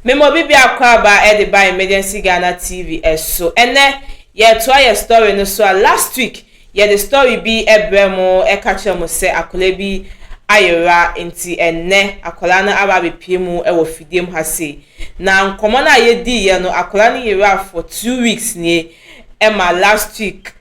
Mema obi biako aba de ba Emergency Ghana TV so. Ɛnɛ yɛtoa yɛ story no so a, last week yɛde story bi brɛ mo, ɛka kyerɛ mo sɛ akwadaa bi ayera, nti ɛnɛ akwadaa no aba abɛpie mu wɔ fidie mu ha sei. Na nkɔmmɔ no a yɛdiiɛ no, akwadaa no yera for 2 weeks nie, ɛma last week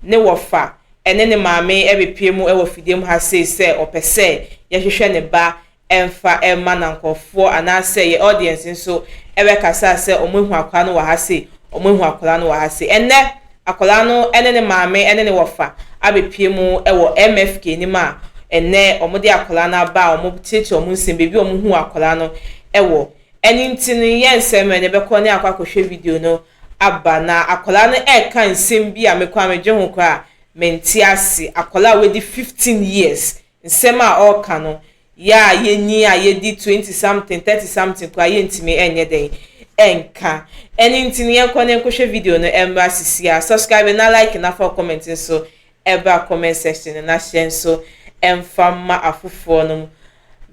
ne wɔfa ɛne ne maame ɛbɛpie mu wɔ fidie mu ha sei sɛ ɔpɛ sɛ yɛhwehwɛ ne ba ɛmfa ɛma na nkɔfoɔ anaasɛ yɛ audience nso ɛbɛkasa sɛ ɔmo ehu akwadaa no wɔ ha sei, ɔmo ehu akwadaa no wɔ ha sei. Ɛnɛ akwadaa no ɛne ne maame ɛne ne wɔfa abɛpie mu ɛwɔ MFK anim a ɛnɛ ɔmo de akwadaa no aba a ɔmo tietie ɔmo nsɛm beebi a ɔmo hu akwadaa no ɛwɔ. Ɛne nti no, yɛn nsɛm ɛna ɛbɛkɔ ne akɔ akɔhwɛ video no aba na akwadaa no ɛɛka nsɛm bi a mekɔ a megye ho koraa mente ase. Akwadaa a wadi 15 years, nsɛm a ɔreka no, yɛ a yɛnyi a yɛdi 20 something, 30 something koraa, yɛntumi ɛnyɛ den ɛnka. Ɛne nti no, yɛnkɔ ne nkɔhwɛ video no ɛmmra sisi a. Subscribe na like na fa comment nso ɛbra comment section no na hyɛ nso ɛmfa ma afoforɔ no.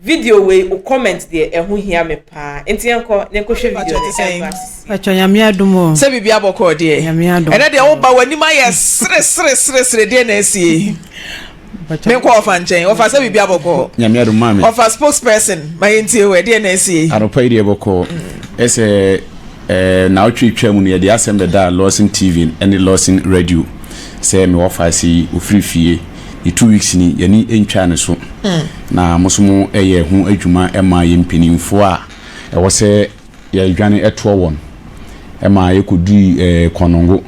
Video wei, o comment deɛ ɛho hia me paa, nti yɛnkɔ ne nkɔhwɛ video no ɛmmra sisi. Patro, Nyame adom o. Sɛ biribi abɔkɔɔ deɛ? Nyame adom. Ɛnɛ deɛ, woba w'anim ayɛ sere sere sere sere deɛ na asie. Menkɔ ɔfa nkyɛn. Ɔfa, sɛ biribi abɔkɔɔ? Nyame adom, maame. Ɔfa spokesperson, ma yɛntie wɔ ɛdeɛ na asie. Anɔpa yi deɛ, bɔkɔɔ. Ɛsɛ na wotwe twa mu no, yɛde asɛm bɛda Lawson TV ne Lawson Radio sɛ mewɔ fa ase yi, ofiri fie ne 2 weeks ni, yɛne ntwa ne so na mo so mo ɛyɛ ho adwuma ɛma yɛ mpanimfoɔ a ɛwɔ sɛ yɛdwane ɛtoɔ wɔn, ɛma yɛkɔdui Kɔnɔngo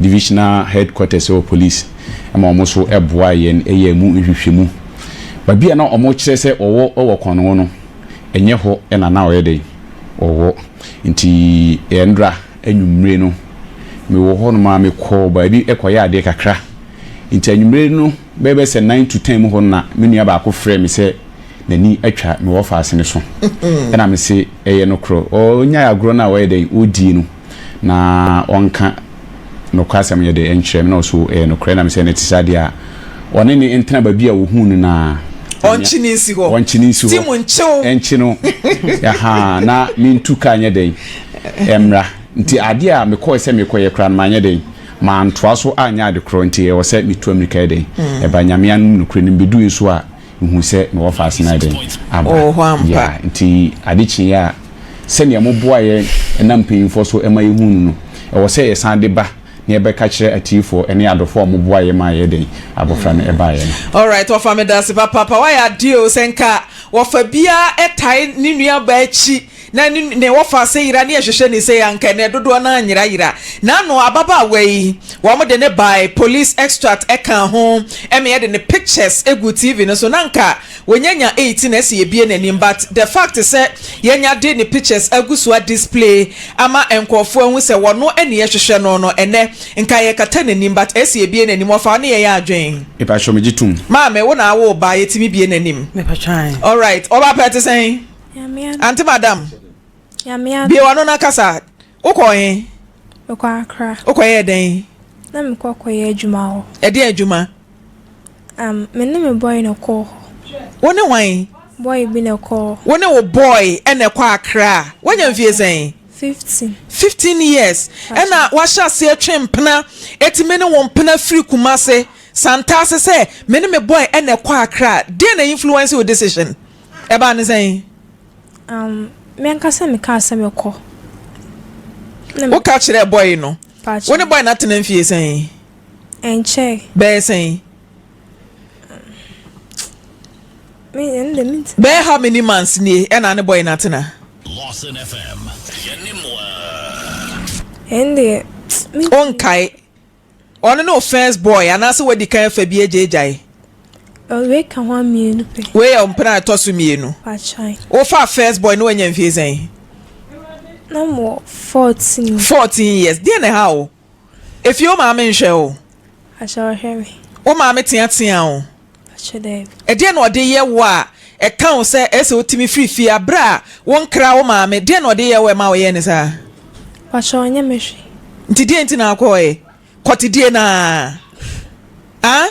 divisional headquarters ɛwɔ police, ɛma wɔn nso ɛboa yɛn ɛyɛ mu nhwehwɛmu. Baabi a na wɔn kyerɛ sɛ ɔwɔ ɛwɔ Kɔnɔngo no, ɛnyɛ hɔ ɛna na ɔyɛ dɛ ɔwɔ. Nti ɛndra anwummere no, mewɔ hɔnom a mekɔ baabi ɛkɔyɛ adeɛ kakra, nti anwummere no bɛyɛ sɛ 9 to 10 mu hɔ no na me nua baako frɛ me sɛ n'ani atwa mewɔ faase ne so. Ɛna me se ɛyɛ no korɔ, ɔnya agorɔ no a ɔyɛ dɛ ɔdie no na ɔnka nokorɛ asɛm yɛ dɛ ɛnkyerɛ me na ɔso ɛyɛ nokorɛ. Na me sɛ ne te sɛ adeɛ a ɔne ne ntena baabi a wɔhuu no na ɔnkye ne nsi hɔ. Ɔnkye ne nsi hɔ. Ti mu nkyew. Ɛnkye no ɛha na mentu kaa nyɛ dɛn ɛmmra. Nti adeɛ a mekɔɔ sɛ mekɔyɛ koraa no, manyɛ dɛn mantoa so anyɛ ade korɔ, nti ɛwɔ sɛ metu amirika yɛ dɛn ɛba. Nyame anom nokorɛ no, mbɛdui nso a mehu sɛ mewɔ faase no ayɛ dɛn aba. Ɔwɔ hɔ ampa. Yeah, nti ade kyeeɛ a sɛnea moboa yɛn ɛnam mpanyimfoɔ so ɛma yɛhu no, ɛwɔ sɛ yɛsan de ba na yɛbɛka kyerɛ atiefoɔ ne adɔfoɔ a moboa yɛ ma yɛ dɛn abɔfra no ɛbaeɛ no. Alright, wɔfa, me dase papaapa. Wayɛ adeɛ o. Sɛ nka wɔfa biara ɛtae ne nua ba akyi na ne wɔfa ase yera ne yɛhwehwɛ ne sɛ anka ɛnɛ dodoɔ no anyera yera. N'ano ababaawa yi, wɔn de ne bae, police extract ɛka ho, ɛma yɛde ne pictures egu TV no so. Na nka wɔnyanya 18 ɛsɛ yɛbie n'anim, but the fact sɛ yɛnya de ne pictures agu so a display ama nkɔɔfoɔ ahu sɛ wɔno ɛne yɛhwehwɛ no, ɛnɛ nka yɛkata n'anim, but ɛsɛ yɛbie n'anim. Wɔfa ne yɛyɛ adwen. Mepakyɛ, megye tom. Maame, wo na awo ba, yɛtumi bie n'anim? Mepatwa. Alright, ɔba pɛ te sɛn? Nyame adom. Aunty madam. Nyame adom. Bie wano na kasa. Wokɔ he? Mekɔ Accra. Wokɔyɛɛ dɛn? Na mekɔ kɔyɛ adwuma hɔ. Ɛdeɛn adwuma? Me ne me boy na kɔɔ hɔ. Wo ne hwan? Boy bi na kɔɔ hɔ. Wo ne wo boy ɛna ɛkɔ Accra? Woanya mfie sɛn? 15. 15 years ɛna wahyɛ aseɛ twe mpena, ɛtumi ne wo mpena firi Kumase Santase sɛ me ne me boy ɛna ɛkɔ Accra. Deɛ na influence wo decision? Ɛbaa ne sɛn? Me ankasa mekaa sɛ mekɔ. Na Woka kyerɛ boy no? Pakyɛ. Wo ne boy no atena mfie sɛn? Ɛnkyɛe. Bɛyɛ sɛn? Me ɛno de me Bɛyɛ how many months nie ɛna ne boy no atena? Lawson FM. Yɛne mo a. Ɛno deɛ me Wonkae? Ɔno ne wo first boy anaasɛ wadi kan afa bi agyaagyae? Wei ka ho a, mmienu pɛ. Wei yɛ wo mpena a ɛtɔ so mmienu? Pakyɛ. Wofa first boy no, wanya mfie sɛn? Na mewɔ 14. 14 years. Deɛ na ɛha wo efie, wo maame nhwɛ wo? Pakyɛ, ɔhwɛ me. Wo maame teatea wo? Pakyɛ, daabi. Ɛdeɛ na ɔde yɛ wo a ɛka wo sɛ ɛsɛ wotumi firi fie aberɛ a wonkra wo maame? Deɛ na ɔde yɛ wo ɛma woyɛ ne saa? Pakyɛ, ɔnyɛ me hwee. Nti deɛ nti na akɔɔɛ kɔtedie naa a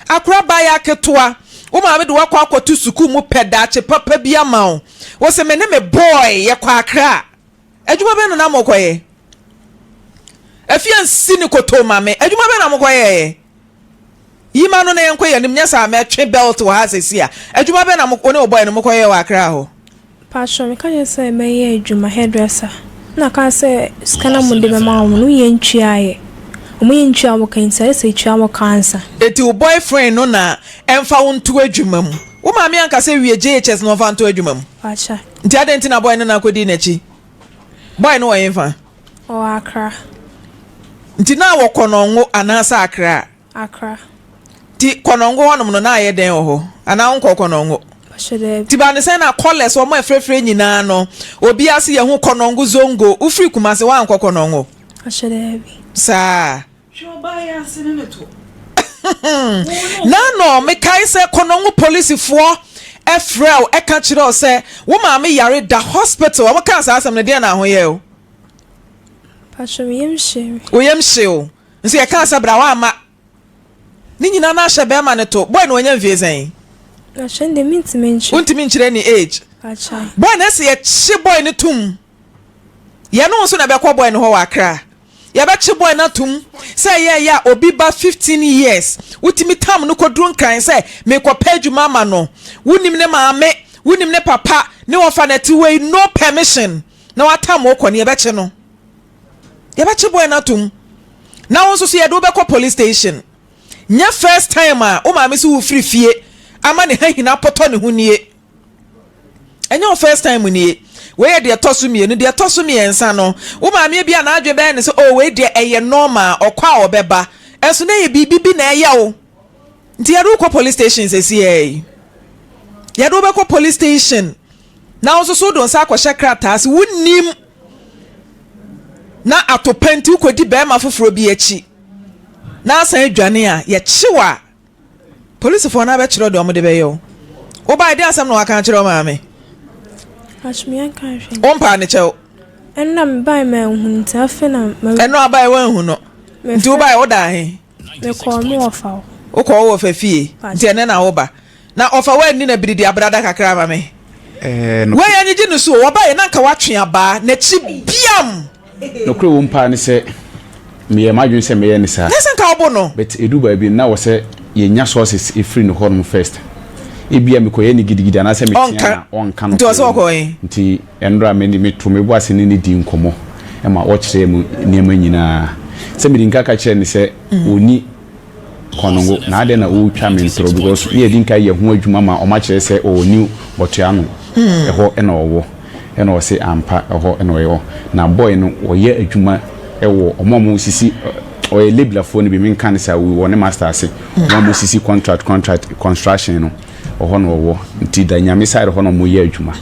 akora baayɛ aketewa? Wo maame de wo akɔ akɔto sukuu mu pɛ daakye papa bi ama wo. Wo se me ne me boy yɛkɔ Accra. Adwuma bɛn na na mokɔyɛ? Afie ansi ne kotoo ma me. Adwuma bɛn na mokɔyɛeɛ? Yi ma no na yɛnkɔ yɛn anim, nyɛ saa a mɛtwe belt wɔ ha seesei a. Adwuma bɛn na mo, wo ne wo boy no mokɔyɛɛ wɔ Accra hɔ? Paatwɔ meka kyerɛ sɛ mɛyɛ adwuma, hairdresser, na ɔkaa sɛ sika no a mode bɛma wɔn no woyɛ ntua yɛ, wɔn yɛ ntua wo ka nti ayɛ sɛ tua wo ka ansa. Enti wo boyfriend no na ɛmfa wo nto adwuma mu? Wo maame anka sɛ wie JHS na ɔmfa nto adwuma mu? Paatwa. Nti adɛn nti na boy no na akɔdii n'akyi? Boy no wɔ hefa? Ɔwɔ Accra. Nti na wɔ Kɔnɔngo anaasɛ Accra? Accra. Nti Kɔnɔngo hɔnom no na ayɛ dɛn wɔ hɔ? Anaa wonkɔɔ Kɔnɔngo? Mpakyɛ daabi. Nti ba ne sɛn na colours wɔn a ɛfrɛfrɛ nyinaa no obiara se yɛhu Kɔnɔngo Zongo wofiri Kumasi woankɔ Kɔnɔngo? Mpakyɛ daabi. Saa. Hwɛ ɔbaa yi ase ne ne to. Nano mekae sɛ Kɔnɔngo polisifoɔ frɛ wo ɛka kyerɛ wo sɛ wo maame yare da hospital wɔn kaa saa asɛm no deɛn na ahoyɛ wo? Mpakyɛ me yam hyee me. Wo yam hyee wo? Nso yɛkaa sɛ bra woamma. Ne nyinaa na ahyɛ bɛrima no to. Boy no wanya mfie sɛn? Akyɛ no deɛ mentumi nkyerɛ. Wontumi nkyerɛ ne age. Akyɛ. Boy no ɛsɛ yɛkye boy no tom. Yɛne wo nso na ɛbɛkɔ boy no hɔ wɔ Accra. Yɛbɛkye boy no atom sɛ ɛyɛ ɛyɛ a obi ba 15 years wotumi tam no kɔduru Nkran sɛ mekɔpɛ adwuma ama no. Wonim ne maame, wonim ne papa, ne wɔfa no ati wei no permission na watam wo kɔ no yɛbɛkye no. Yɛbɛkye boy no atom na wo nso so yɛde wo bɛkɔ police station. Nyɛ first time a wo maame so wo firi fie ama ne hahina apɔtɔ ne ho nie. Ɛnyɛ wo first time nie. Wei yɛ deɛ ɛtɔ so mmienu. Deɛ ɛtɔ so mmiɛnsa no, wo maame bi a n'adwene bɛyɛ ne sɛ oh wei deɛ ɛyɛ normal, ɔkɔ a ɔbɛba. Ɛnso na ɛyɛ biribi bi na ɛyɛ wo. Nti yɛde wo kɔ police station sɛsiɛ yi. Yɛde wo bɛkɔ police station na wo nso so wode wo nsa akɔhyɛ krataa ase wonnim na atopɛ nti wokɔdi bɛrima foforɔ bi akyi na asan adwane a yɛkye wo a polisifoɔ no abɛkyerɛ deɛ wɔde bɛyɛ wo. Wobae de asɛm na waka akyerɛ wo maame? Wompaa ne kyɛw. Ɛno na mebae manhu nti afei na ɛno abae wanhu no nti wobae wodaa he? Mekɔɔ me wɔfa hɔ. Wokɔɔ wo wɔfa fie nti ɛnɛ na woba. Na ɔfa woanni na biridi abrada kakra ama me. Wei anyigye ne so o, ɔbaeɛ na anka watwe abaa n'akyi biam. Nokorɛ wom paa ne sɛ meyɛɛ m'adwene sɛ mɛyɛ no saa. Nyɛ sɛ nka wobo no. But ɛduru baabi no na wɔ sɛ yɛnya sources firi ne hɔnom first. Ebia mekɔyɛ no gidigidi anaasɛ metea no a ɔnka Nti ɔsɛ nokorɛ ɔkɔ he? no. Nti ɛnora me meto me bo ase ne no dii nkɔmmɔ ma ɔkyerɛɛ mu nneɛma nyinaa. Sɛ mede nka ka kyerɛɛ no sɛ ɔnni Kɔnongo na adɛn na ɔretwa me ntorɔ because ne yɛdi nka yɛ ho adwuma ma ɔma kyerɛ sɛ ɔwɔ New Botoano ɛhɔ na ɔwɔ ɛna ɔse ampa ɛhɔ na ɔyɛ na boy no ɔyɛ adwuma ɛwɔ ɔmo a ɔmo sisi ɔyɛ labelafoɔ no bi menka ne saa wɔ ne master ase ɔmo a ɔmo sisi contract contract construction no Ɔhɔ na ɔwɔ nti da nyame side hɔ na ɔmo yɛ adwuma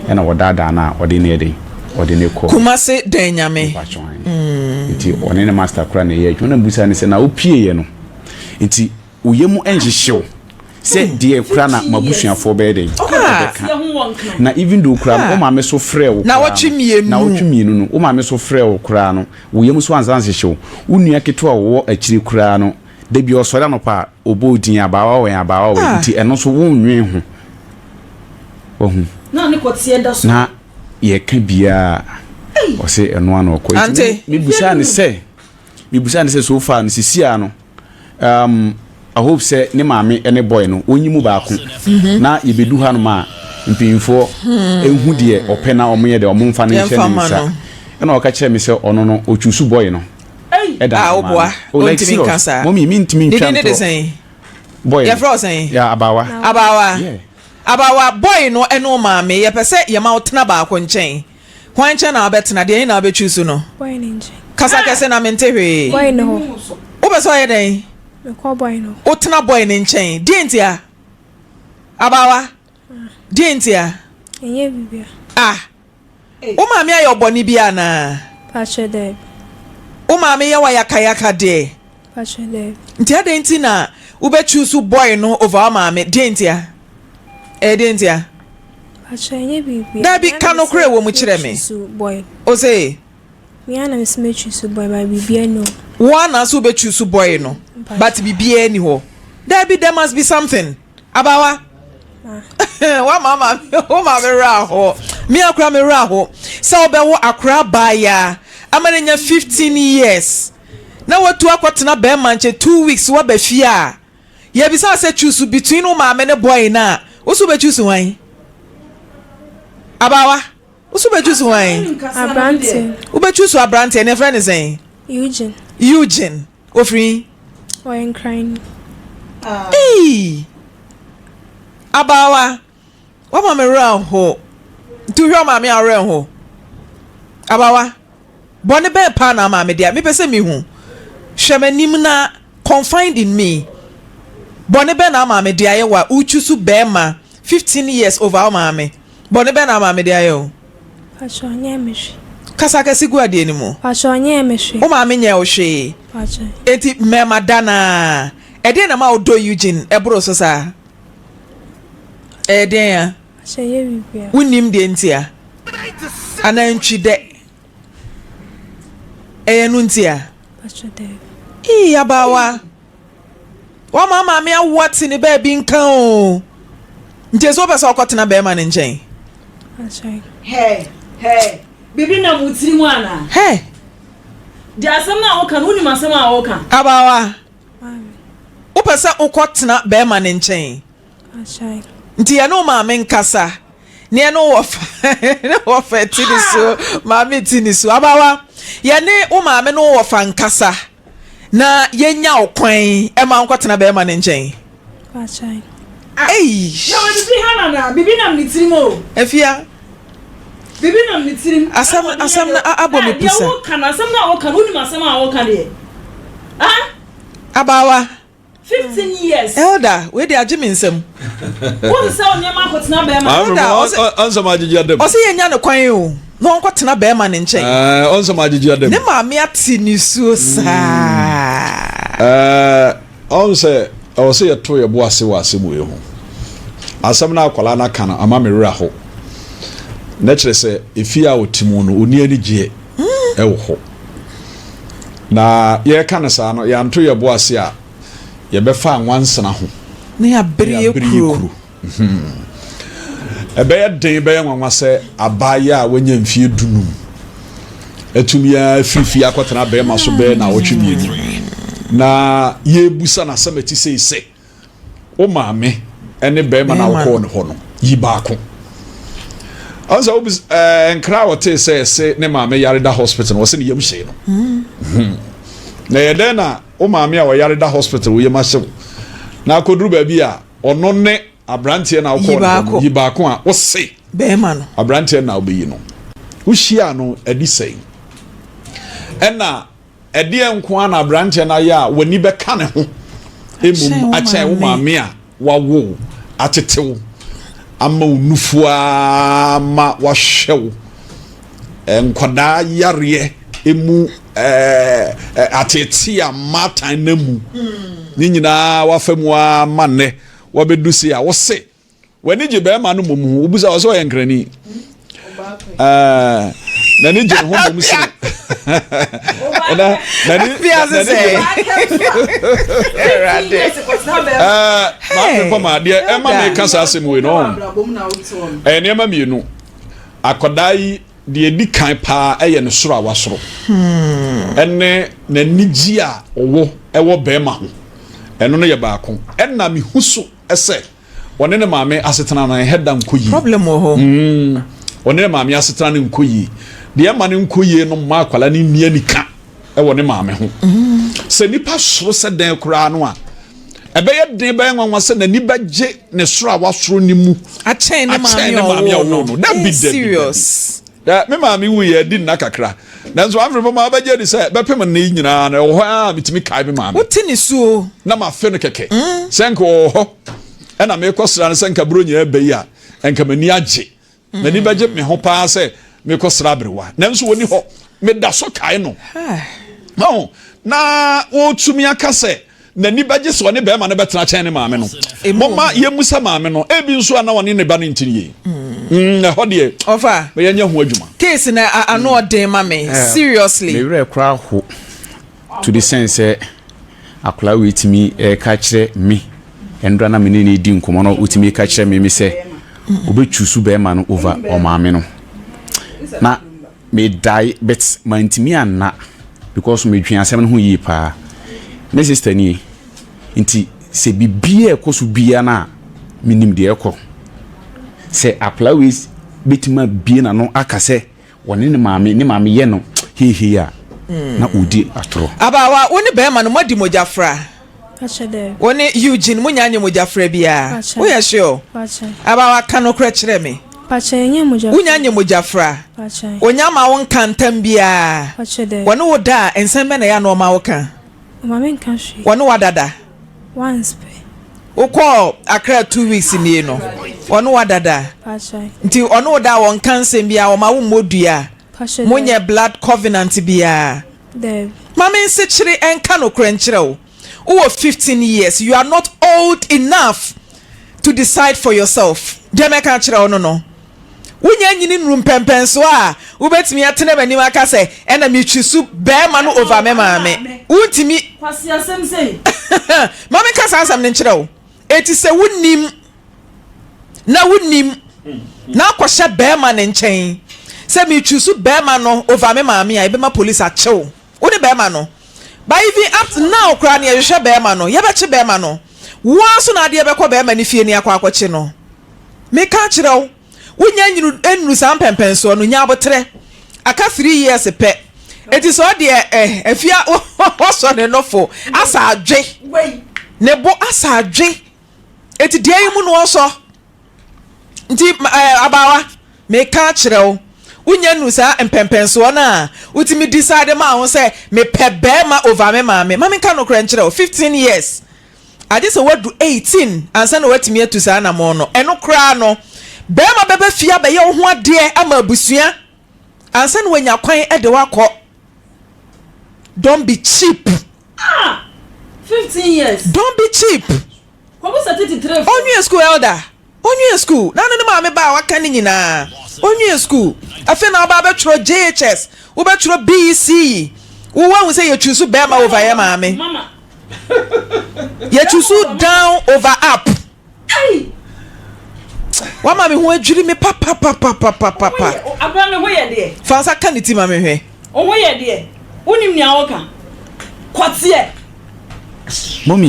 ɛna ɔdaadaa no a ɔde no yɛ dɛn ɔde no kɔ. Kumase dɛn nyame. Mpakyɛw ahe nti ɔne ne master kora na ɛyɛ adwuma na mbusa no sɛ na wopie yɛ no nti wo yam nhyehyew sɛ deɛ kora na mabusuafoɔ bɛyɛ dɛn ɛbɛka na even though kora no wo maame so frɛ wo koraa no nawɔtwe mmienu no wo maame so frɛ wo koraa no wo yam so ansa nhyehyew wo nua ketewa a ɔwɔ akyire koraa no Da bi ɔsɔre anɔpa a, ɔbɔ wo din, abaawa wɛn, abaawa wɛn, nti ɛno nso wonnwen ho. Wahu? Na ne kɔteɛ da so. Na yɛka biara a, ɔse ɛno ara na ɔkɔ. Nti Ante. me, mebusaa no sɛ, mebusaa no sɛ so far no, sisi ara no, um, I hope sɛ ne maame ne boy no, wɔnyi mu baako. Na yɛbɛdu hanom a, mpanyinfoɔ nhu deɛ ɔpɛ na wɔnyɛ deɛ, wɔmfa no nhyɛ Yɛmfa ne mma nsa. no. Ɛna ɔka kyerɛɛ me sɛ ɔno no, ɔchuusu boy no. ɛda Ah, woboa. Oh, like Wontumi nka serious. saa. Mommy, mentumi Ne ntwa din ne de ntorɔ. sɛn? Boy no. Yɛfrɛ wo sɛn? Yeah, abawa. Abawa. Yeah. Abawa, boy no ɛne wo maame, yɛpɛ sɛ yɛma wo tena baako nkyɛn. Hwan nkyɛn na wobɛtena? Deɛ he na wobɛtwi so no? Boy no nkyɛn. Kasa kɛse na mente hwee. Boy no hɔ. Wopɛ sɛ ɔyɛ dɛn? Mekɔ boy no hɔ. Wotena boy no nkyɛn. Deɛ ntia? Abawa, deɛ ntia? Ɛnyɛ biribiara. Ah, Wo maame ayɛ wo bɔne bi anaa? Pakyɛ daabi. Wo maame yɛ wo ayakayaka deɛ? Pakyɛ daabi. Nti adɛn nti na wobɛ choose boy no over wo maame? Deɛ ntia? Ɛyɛ deɛ ntia? Pakyɛ ɛnyɛ biribi. Daabi, ka nokorɛ wɔ mu kyerɛ me. O se? Me ara na mese mɛ choose boy but biribiara nni hɔ. Wo ara na ase wobɛ choose boy no but biribiara nni hɔ. Daabi, there must be something. Abawa. Wama maame wo maame werɛ aho. Me akora me werɛ aho. Sɛ wobɛwo akora abaayaa ama no anya 15 years na watu akɔtena bɛrima nkyɛn 2 weeks waba fie a yɛbisa wo sɛ choose between wo maame ne boy no a, wo so wobɛ choose hwan? Abawa, wo so wobɛ choose hwan? Aberanteɛ. Wobɛ choose aberanteɛ ne yɛfrɛ ne sɛn? Eugene. Eugene. Ofiri? Ɔyɛ Nkran. Ei! Abaawa, wama me werɛ aho. Nti wohwɛ wo maame a werɛ ho. Abaawa, bɔne bɛn paa na ama me deɛ? Mepɛ sɛ mehu. Hwɛ m'anim na confide in me. Bɔne bɛn na ama me de ayɛ wo a wotwi so bɛrima 15 years over wo maame? Bɔne bɛn na ama me de ayɛ wo? Pacho, ɔnyɛ me hwee. Kasa kɛse gu adeɛ no mu. Pacho, ɔnyɛ me hwee. Wo maame nyɛ wo hwee. Pacho. Enti mmarima da naa. Ɛdeɛn na ma wodɔ Eugene ɛboro so saa? Ɛyɛ deɛn a? Pacho, ɛnyɛ biribiara. Wonnim deɛ nti a? Anaa ntwi dɛ? Ɛyɛ no nti a? Pacho, daabi. Ii, abaawa. Wama maame awo ate ne baabi nka o. Nti ɛsɛ wopɛ sɛ ɔkɔtena bɛrima no nkyɛn? Pacho. Hey, hey, biribi nam wo tiri mu anaa? Hey! Deɛ asɛm no a woka no, wonim asɛm a woka? Abaawa. Maame. Wopɛ sɛ wokɔtena bɛrima no nkyɛn? Pacho. Nti yɛne wo maame nkasa. Ne yɛne wo wɔfa ne wɔfa ti ne so. Maame ti ne so. Abaawa, yɛne wo maame ne wo wɔfa nkasa. Na yɛnya wo kwan ɛma nkɔtena bɛrima no nkyɛn. Pacho. Ei! Na wɔ biribi ha nana, biribi nam ne tirim o. Afia. Biribi nam ne tirim. Asɛm no abɔ me pusa. Deɛ woka no, asɛm no a woka no, wonim asɛm a woka deɛ? Ah? Abaawa. 15 years. Elder, wei de agye me nsam. Wo sɛ wo nneɛma akɔtena bɛrima. Elder, ɔsɛ ɔnsɛm agyegye adam. Ɔsɛ yɛnya ne kwan o. Na ɔnkɔtena bɛrima ne nkyɛn. Ɛɛ ɔnsɛm agyegye adam. Ne maame ate ne suo saa. Ɛɛ ɔnsɛ ɛwɔ sɛ yɛto yɛ bo ase wɔ asɛm wei ho. Asɛm no akwadaa no aka no ama me werɛ aho. Na kyerɛ sɛ efie a ɔte mu no ɔni anigyeɛ ɛwɔ hɔ. Na yɛreka no saa no yɛanto yɛ bo ase a yɛbɛfa anwansena ho. Na yɛabere yɛ kuro. Ɛbɛyɛ den bɛyɛ nwanwa sɛ abaayewa a wanya mfie 15 atumi afiri fie akɔtena bɛrima so bɛyɛ 2 nnawɔtwe na yɛrebusa n'asɛm ɛti sei sɛ wo maame ne bɛrima no a wokɔɔ ne hɔ no yi baako. Ɔn sɛ wobis nkra a ɔtee sɛ ɛse ne maame yare da hospital no wɔsɛ ne yam hyee no. Na ɛyɛ dɛn na wo maame a ɔyare da hospital wo yam ahye wo na akɔduru baabi a ɔno ne aberanteɛ na wokɔɔ ne hɔ no yi baako a wose bɛrima no aberanteɛ na wobɛyi no wohyia no adi sɛn ɛna ɛdeɛ nko ara na aberanteɛ no ayɛ a w'ani bɛka ne ho mmom akyɛn wo maame a wawo atetew ama wo nufoa ma wahwɛ wo nkwadaa yareɛ emu atete a mmaatan na mu ne nyinaa wafa mu ama nnɛ wabɛdu se a wose w'ani gye bɛrima no mmom ho wobusa wɔ sɛ ɔyɛ nkrani n'ani gye ne ho mmom sene na n'ani n'ani gye maame deɛ ɛma meka saa asɛm wei no ɛyɛ nneɛma mmienu. Akwadaa yi deɛ ɛdi kan paa ɛyɛ ne soro a wasoro ɛne n'anigye a ɔwɔ ɛwɔ bɛrima ho, ɛno no yɛ baako. Ɛna mehu so ɛsɛ ɔne ne maame asetena no ɛhɛ da nkɔ yie. Problem wɔ hɔ. Ɔne ne maame asetena no nkɔ yie. Deɛ ɛma no nkɔ yie no mma akwadaa no nni anika ɛwɔ ne maame ho. Sɛ nipa soro sɛ dɛn koraa no a, ɛbɛyɛ den bɛyɛ nwanwa sɛ n'ani bɛgye ne soro a wasoro ne mu akyɛn ne maame a ɔwɔ no. Dabi, dabi. Serious. Me maame wu yɛ di nna kakra, nanso afei fam a bɛgye di sɛ bɛpem ne nyinaa no ɛwɔ hɔ a metumi kae me maame. Wote ne suo. Na ma fe no kɛkɛ sɛ nka ɔwɔ hɔ ɛna mekɔ sra no sɛ nka buro nyinaa bɛyi a nka m'ani agye. M'ani bɛgye me ho paa sɛ mekɔ sra aberewa, nanso wɔni hɔ. Meda so kae no. Na wɔtumi aka sɛ n'ani bɛgye sɛ ɔne bɛrima no bɛtena kyɛn ne maame no. Momma yɛmmusa maame no, ebi nso a na ɔne ne ba no ntini yie. Ɛhɔ deɛ ɔfa yɛnyɛ ho adwuma. Case na ano ɔden ma me seriously. Me werɛ koraa ho to the sense sɛ akwadaa wei tumi ɛka kyerɛ me. Ɛndra na me ne no redi nkɔmmɔ na ɔtumi ka kyerɛ me me sɛ ɔbɛchuusu bɛrima no over ɔmaame no. Na medae but mantumi anna because medwen asɛm no ho yie paa. Me sister nie, nti sɛ biribiara ɛkɔ so biara no a menim deɛ ɛkɔ. Sɛ akwadaa wei bɛtumi abue n'ano aka sɛ Ɔne ne maame, ne maame yɛ no heihei a, na ɔredi atorɔ. Abaawa, wo ne barima no moadi mogyafra? Wo ne Eugene monya nyɛ mogyafra biara? Woyɛ sure? Abaawa, ka nokorɛ kyerɛ me. Wonya nyɛ mogyafra? Onya ma wo nka ntam biara? Wɔne wo da a, nsɛm bɛn na ɛyɛ a na ɔma wo ka? Wɔne wo adada? Wokɔɔ Accra 2 weeks nie no, ɔne wo adada? Nti ɔne wo da a wɔnka nsɛm biara, ɔma wo mmɔ dua, monyɛ blood covenant biara? Ma me nsekyere nka nokorɛ nkyerɛ wo. Wowɔ 15 years, you are not old enough to decide for yourself. Deɛ mɛka akyerɛ wo no, wonya nyini nuru mpɛmpɛnsoɔ a wobɛtumi atena m'anim aka sɛ ɛna metwi so bɛrima no over me maame. Wontumi. Kwasi asɛm sei. Ma menka saa asɛm no nkyerɛ wo. Eti sɛ wonim na wonim na akɔhyɛ bɛrima ne nkyɛn sɛ metwi so bɛrima no over me maame a, yɛbɛma police akyew wo ne bɛrima no. But even up to now koraa ne yɛhwehwɛ bɛrima no, yɛbɛkye bɛrima no. Woa nso na adeɛ bɛkɔ bɛrima no fie ne akɔ akɔkye no. Meka kyerɛ wo, wonya nyinu nnuru saa mpɛmpɛnsoɔ no, nya aboterɛ. Aka 3 years pɛ. Eti sɛ ɔdeɛ eh, afia wɔsɔ ne nofo asa adwe. Ne bo asa adwe. Eti deɛ yi mu no ɔsɔ. Nti abaawa, meka kyerɛ wo, wonya nuru saa mpɛmpɛnsoɔ no a wotumi decide ma ho sɛ mepɛ bɛrima over me maame. Ma menka nokorɛ nkyerɛ wo, 15 years. Agye sɛ woadu 18 ansa na woatumi atu saa anammɔn no. Ɛno koraa no, bɛrima bɛba fie abɛyɛ wo ho adeɛ ama abusua ansa na wanya kwan de woakɔ. Don't be cheap. Ah! 15 years. Don't be cheap. Kɔbusa tete tire fo. Onwie school, elder. Onwie school. Na ne maame ba a waka ne nyinaa. Onwie school. Afei na ɔba abɛtwerɛ JHS. Wobɛtwerɛ BECE. Wo wahu sɛ yɛtwi so bɛrima over yɛ maame. Mama. Yɛtwi so down over up. Hey! Wama me ho adwiri me papapapapapa. Abra ne ho yɛ deɛ. Fa nsa ka ne ti ma me hwɛ. Wo ho yɛ deɛ. Wonim nea wɔka. Kɔteɛ. Mummy.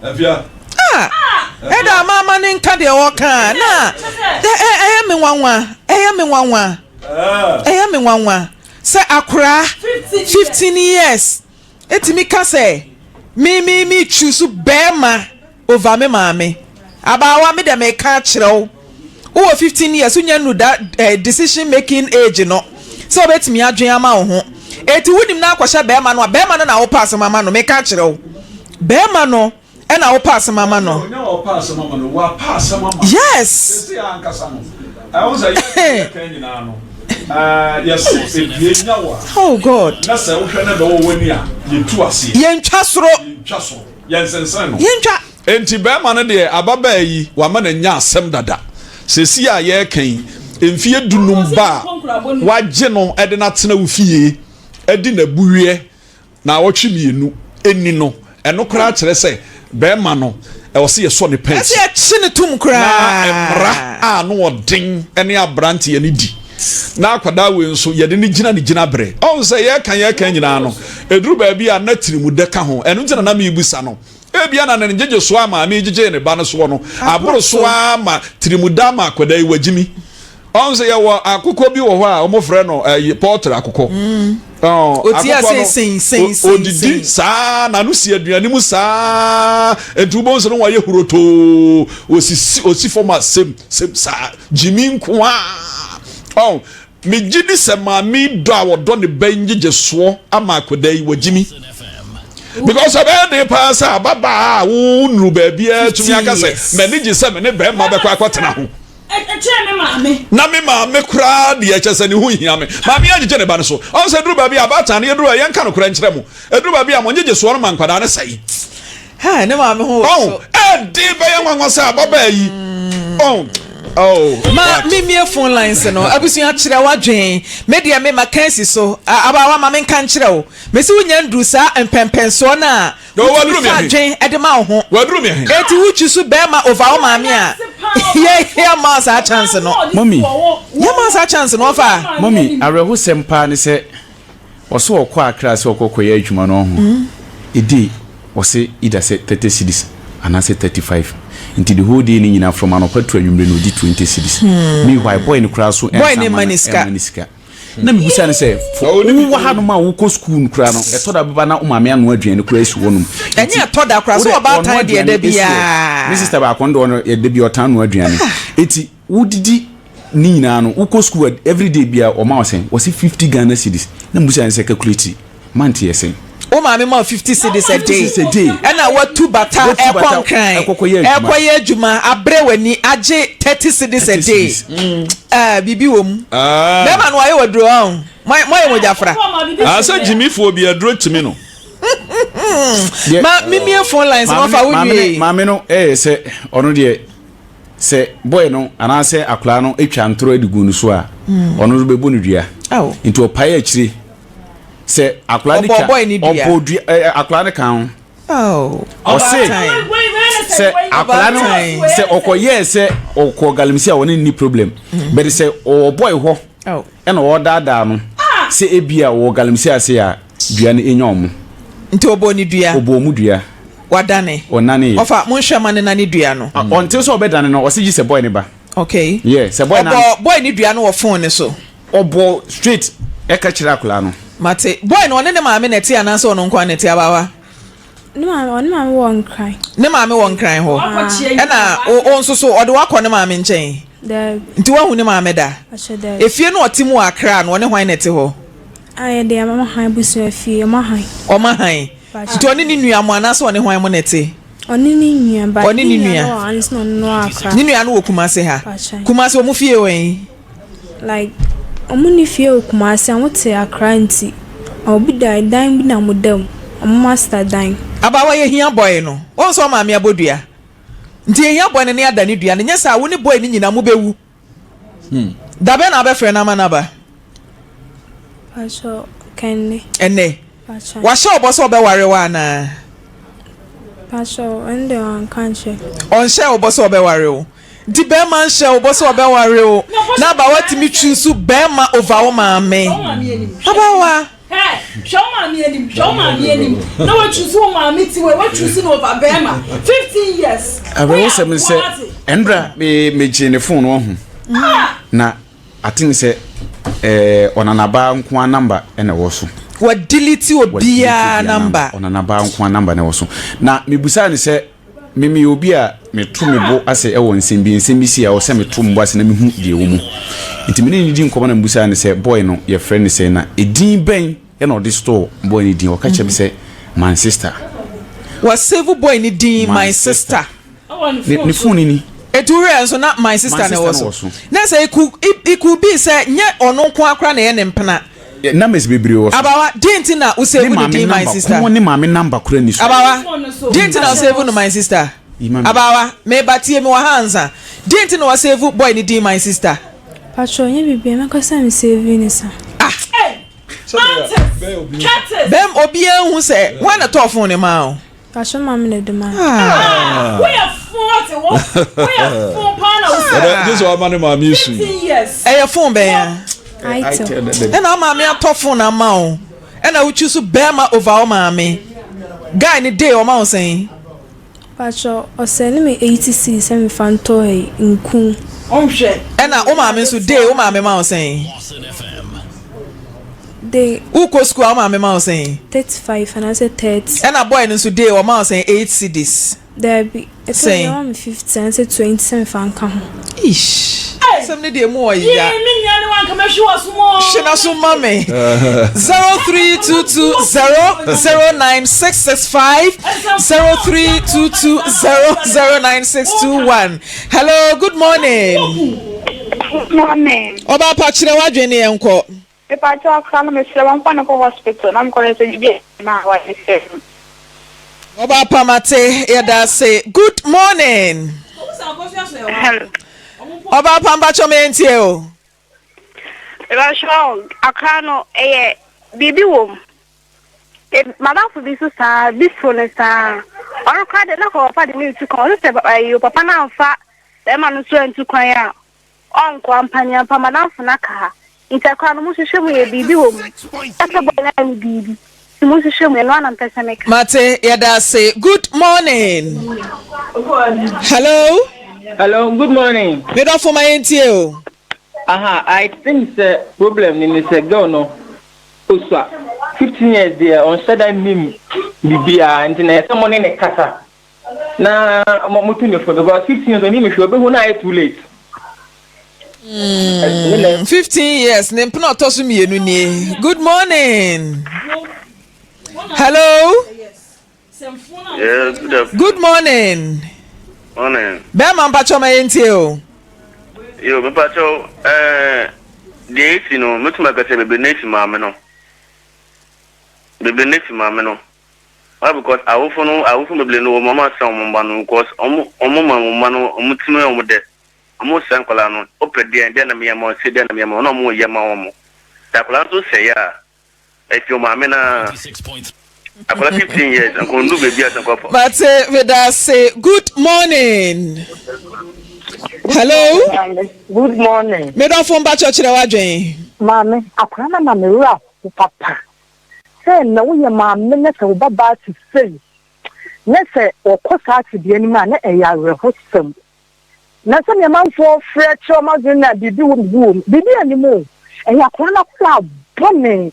Afia. Ah! Ɛda ama ama ne nka deɛ ɔka na ɛyɛ me nwanwa, ɛyɛ me nwanwa, ɛyɛ me nwanwa sɛ akora 15 years etimi ka sɛ me choose bɛrima over me maame. Abaawa, me deɛ meka akyerɛ wo, wowɔ 15 years, wonya nu da decision making age no sɛ wobɛtumi adwen ama wo ho. Eti wonim na akɔhyɛ bɛrima no a, bɛrima no na wopɛ asɛm ama no. Meka akyerɛ wo, bɛrima no ɛna wopɛ asɛm ama no. Ɔnyɛ ɔpa asɛm ama no, wapa asɛm ama no. Yes. Sese ankasa no, ɛho sɛ yɛ yɛ nyinaa no, yɛso ebie nya wo a. Oh God. Na sɛ wohwɛ ne dɔwɔ w'ani a, yɛtu aseɛ. Yɛntwa soro. Yɛntwa soro. Yɛnsensɛn no. Yɛntwa. Enti bɛrima no deɛ, ababaa yi wama no anya asɛm dada. Sɛsi a yɛreka yi, mfeɛ 15 ba a wagye no de no atena wo fie adi n'abuweɛ naawɔtwe 2 ɛni no, ɛno koraa kyerɛ sɛ bɛrima no ɛwɔ sɛ yɛsɔ ne pɛn. Ɛsɛ yɛkye ne tom koraa. Na mmara a no ɔden ne aberanteɛ no di na akwadaa wei nso yɛde ne gyina ne gyina berɛ. Ɔhu sɛ yɛka nyinaa no, ɛduru baabi a na tirimudɛ ka ho. Ɛno nti na na mebusa no. Ebia na ne gyegye so a maame gyegye ne ba no soɔ no aboro so ara ma tirimuda ama akwadaa yi wagyimi. Ɔn sɛ yɛwɔ akokɔ bi wɔ hɔ a wɔfrɛ no ɛyi pɔltri akokɔ. Oti akokɔ ase no sen sen sen odidi sen. saa n'ano si aduane mu saa, nti wobɛhu sɛ no wayɛ hurotoo, osisi osi fam a sem sem saa, gyimi nko a. Ɔn megye di sɛ maame dɔ a wɔdɔ ne ba yi ngyegye soɔ ama akwadaa yi wagyimi, because ɛbɛyɛ den paa sɛ ababaa a wonuru baabiara tumi aka sɛ m'ani gye sɛ me ne bɛrima bɛkɔ akɔtena ho. Ɛkyɛn me maame. Na me maame koraa deɛ, kyɛ sɛ ne ho hia me. Maame agyegye ne ba no so. Ɔn sɛ duru baabi a abaatan no yɛduru a, yɛnka nokorɛ nkyerɛ mo, ɛduru baabi a mo ngyegye soɔ no ma nkwadaa no sɛe. Ha ne maame ho wɔ ɔn so. Ɛden bɛyɛ nwanwa sɛ ababaa yi ɔn. Oh, Ma me mie phone lines no. Abusua kyerɛ w'adwen. Me deɛ me maka asi so. Abaawa ma menka nkyerɛ wo. Mese wonya nduru saa mpɛnpɛnsoɔ no a wotumi fa adwen de ma wo ho. Eti wo choose bɛɛma over wo maame a, yɛ yɛmma wo saa chance no. Mummy. Yɛmma wo saa chance no ɔfa. Mummy, awerɛhosɛm paa ne sɛ Ɔse ɔkɔ Accra sɛ ɔkɔ kɔyɛ adwuma no ɔho a day ɔse either sɛ 30 cedis anaasɛ 35 nti the whole day no nyinaa from anɔpa to anwummere no ɔdi 20 cedis meanwhile boy no koraa so Boy ɛnsa no ma mma no ne sika. ɛmma ne sika na mebusa no sɛ for wowɔ hanom a wokɔ school no koraa no ɛtɔ da bɛba na wo maame anoa aduane koraa asi hɔnom Ɛnyɛ nti ɛtɔ da koraa, sɛ wode ɔbaatan ɔnoa deɛ da aduane asi hɔ biara. me sister baako no deɛ ɔno ɛda bi ɔtaa noa aduane nti Wodidi ne nyinaa no wokɔ school a everyday bia wɔma wo sɛn? Wɔse 50 Ghana cedis na mebusa no sɛ calculate month yɛ sɛn? Wo maame ma wo 50 cedis a 50 day cedis a day ɛna watu bata Watu ɛkɔ bata Nkran ɛkɔkɔyɛ adwuma. ɛkɔyɛ adwuma abrɛ w'ani agye 30 cedis a 30 day cedis. Ah biribi wɔ mu. Ah. Bɛrima no wayɛ waduro ɔn moayɛ mogyafra. Ah, sɛ gyimifoɔ bi aduro tumi no. Deɛ- Ma mimie phone lines no Maame ɔfa no wo maame no nwie. maame no ɛyɛ sɛ ɔno deɛ Sɛ boy no anaasɛ akwadaa no twa ntorɔ de gu no so a, ɔno nso bɛbɔ no dua. Nti ɔpae akyire sɛ akwadaa no twa ɔbɔ dua ɛɛ akwadaa no kan ho. Ɔse sɛ akwadaa no sɛ ɔkɔyɛɛ sɛ ɔkɔ galamsey a ɔne nni problem. But sɛ ɔwɔ boy hɔ ɛna ɔredaadaa no sɛ ebia ɔwɔ galamsey ase a dua no enya ɔmo. Nti ɔbɔɔ ne dua. Ɔbɔɔ ɔmo dua. Wadane. Ɔnane yɛ. Ɔfa monhwɛ ma no nane dua no. Ɔnte sɛ ɔbɛdane no ɔse gye sɛ boy no ba. Okay. Yeah sɛ boy no. Ɔbɔ boy no dua no wɔ phone no so. Ɔbɔ straight ɛka kyerɛ akwadaa no. Mate. Boy no ɔne ne maame na ɛte anaasɛ ɔno nko ara na ɛte abaawa? Ne maame ɔne maame wɔ Nkran. Ne maame wɔ Nkran hɔ. Ɛna wo wo nso so ɔde wo akɔ ne maame nkyɛn? Daabi. Nti woahu ne maame da? Ɔhyɛ daabi. Efie no ɔte mu wɔ Accra no ɔne hwan na ɛte hɔ? A yɛde ɔmo han abusua fie ɔmo ahan. Ɔmo ahan. Nti ɔne ne nua mo anaasɛ ɔne hwan mo na ɛte? Ɔne ne nua but Ɔne ne ne nua nua. no wɔ ansa na ɔno wɔ Accra. Ne nua no wɔ Kumasi ha. Pakyɛ. Kumasi ɔmo fie wɔ he? Like ɔmo nni fie wɔ Kumasi ɔmo te Accra nti obi da dan bi na ɔmo da mu ɔmo master dan. Abaawa yɛhia boy no. Woahu sɛ ɔmaame abɔ dua? Nti yɛhia boy no na yɛada ne dua no nyɛ saa a wo ne boy no nyinaa mobɛwu. Da bɛn na wobɛfrɛ no ama no aba? Pakyɛ kɛnɛ. Ɛnɛ. Pakyɛ. Wahyɛ wo bɔ sɛ ɔbɛware wo anaa? Pakyɛ ɛno deɛ wanka nkyerɛ. Ɔnhyɛɛ wo bɔ sɛ ɔbɛware wo. Nti bɛrima nhyɛ wo bɔ sɛ ɔbɛware wo na abawa tumi choose bɛrima over wo maame. Abawa. Hwɛ wo maame anim, hwɛ wo maame anim na wa choose wo maame ti wei, wa choose no over bɛrima 15 years. Awerɛhosɛm ne sɛ ɛnora me megyee ne phone no ɔho na I think sɛ ɛɛ ɔnanabaa nko ara number ɛna ɛwɔ so. Wa delete obiara number. Ɔnanabaa nko ara number na ɛwɔ so na mebusaa ne sɛ. Me meyɛ obi a meto me bo ase wɔ nsɛm bi nsɛm bi si a ɛwɔ sɛ meto me bo ase na mehu deɛ ɛwɔ mu. Nti me ne no di nkɔmmɔ na mebusaa no sɛ boy no yɛfrɛ no sɛn na edin bɛn na ɔde store boy no din. Ɔka kyerɛ me sɛ my sister. Wa save boy no din my sister. Ne ne phone ni. Eti wo werɛ nso na my sister na ɛwɔ so. Na sɛ it could it could be sɛ nyɛ ɔno nko ara koraa na ɛyɛ ne mpena. Numbers bebree wɔ so. Abawa, deɛ nti na wo save ne din my sister? Ne maame number, ne maame number kora ni so. Abawa, deɛ nti na wo save no my sister? Abawa, meba tie me wɔ ha ansa. Deɛ nti na wa save boy ne din my sister? Patrɔ, nyɛ biribiara, mɛka sɛ me save ne sa. Ah! Bɛm obiara nhu sɛ, hwan na tɔɔ phone ne maa wo? Paso maame na ɛde maa me. Ah! Woyɛ fon ate wo woyɛ fon paa na wosɛ. Ɛdɛ gye sɛ wama ne maame esu. Ɛyɛ fon bɛn ya? Itel. Ɛna wo maame atɔ fon ama wo. Ɛna wo choose bɛrima over wo maame. Guy ne day ɔma wo sɛn? Pacho ɔsɛne me 80 cedis sɛ mefa ntɔ ɛyi nku. Ɔnhwɛ. Ɛna wo maame nso day wo maame ma wo sɛn? Day. Wokɔ school a wo maame ma wo sɛn? 35 anaasɛ 30. Ɛna boy no nso day ɔma wo sɛn? 8 cedis. Daabi, ɛtɔ Sɛn? da ɔma me 50 anaasɛ 20 sɛ mefa nka ho. Eish, asɛm no deɛ mu ɔya. Yee, me nua ne wanka mɛhwe w'asom oo. Hwe n'aso ma me. 0322 009 665 0322 009 621. Hello, good morning. Good morning. Ɔbaa pa kyerɛ w'adwene ne yɛnkɔ. Mepakyɛw akora no mesrɛ wɔmfa no nkɔ hospital na mekɔ no sɛ biribi a na wayɛ sɛ no. Ɔbaa pa mate yɛda ase good morning. Hello. Ɔbaa pa mpakyɛ ma yɛntie o. Mepakyɛw akora no ɛyɛ biribi wɔ mu. Madamfo bi nso saa bi so no saa. Ɔno koraa de na kɔ papa de ne ntu kwan. Ɔno sɛ ɛyi papa no amfa bɛrima no nso antu kwan a ɔnkɔ ampaneampa madamfo no aka ha. Nti akora no mo hwehwɛ mu yɛ biribi wɔ mu. Ɛsɛ bɔ no ayɛ no biribi. Nti mo hwehwɛ mu ɛno ara na mpɛ sɛ meka. Mate yɛda ase good morning hello. Hello good morning. Me dɔfo ma yɛntie o. Aha I think sɛ problem no ne sɛ girl no osua 15 years deɛ ɔnhyɛ da nnim biribiara nti na ɛsɛ mo ne ne kasa na mo tu ne fo because 15 years onim hwee obehu na ayɛ too late. Mm, 15 years ne mpena ɔtɔ so mmienu nie. Good morning. Hello. Yes, good afternoon. Good morning. Morning. Bɛrima mpakyɛ ma yɛntie o. Yo, mepakyɛ ɛɛ deɛ esi no, mɛtumi aka sɛ bebree na esi maame no. Bebree na esi maame no. Why because awofo no awofo bebree no wɔn mama sɛ wɔn mma no because wɔn wɔn ma wɔn mma no wɔn tumi wɔn dɛ. Wɔn sɛ nkwadaa no, wopɛ deɛn deɛn na meyɛ ma wɔn, se deɛn na meyɛ ma wɔn na wɔn yɛ ma wɔn. Sɛ akwadaa nso sɛe a. Ɛfi ɔmaame no ara. Akwadaa 15 years nka ɔndu baabi a sɛ nkɔfɔ. Mate medase good morning. Hello. Good morning. Medɔfo mpakyɛ kyerɛ w'adwen. Maame, akwadaa no ama me werɛ aho papa. Sɛ na woyɛ maame na sɛ wo ba baa te sei na sɛ ɔkɔ saa tebea no mu a na ɛyɛ awerɛhosɛm. Na sɛnea amanfoɔ frɛ kyerɛ wɔn adwene na biribi wɔ mu, biribi wɔ mu. Biribi nni mu o. Ɛyɛ akwadaa no akwadaa bɔne.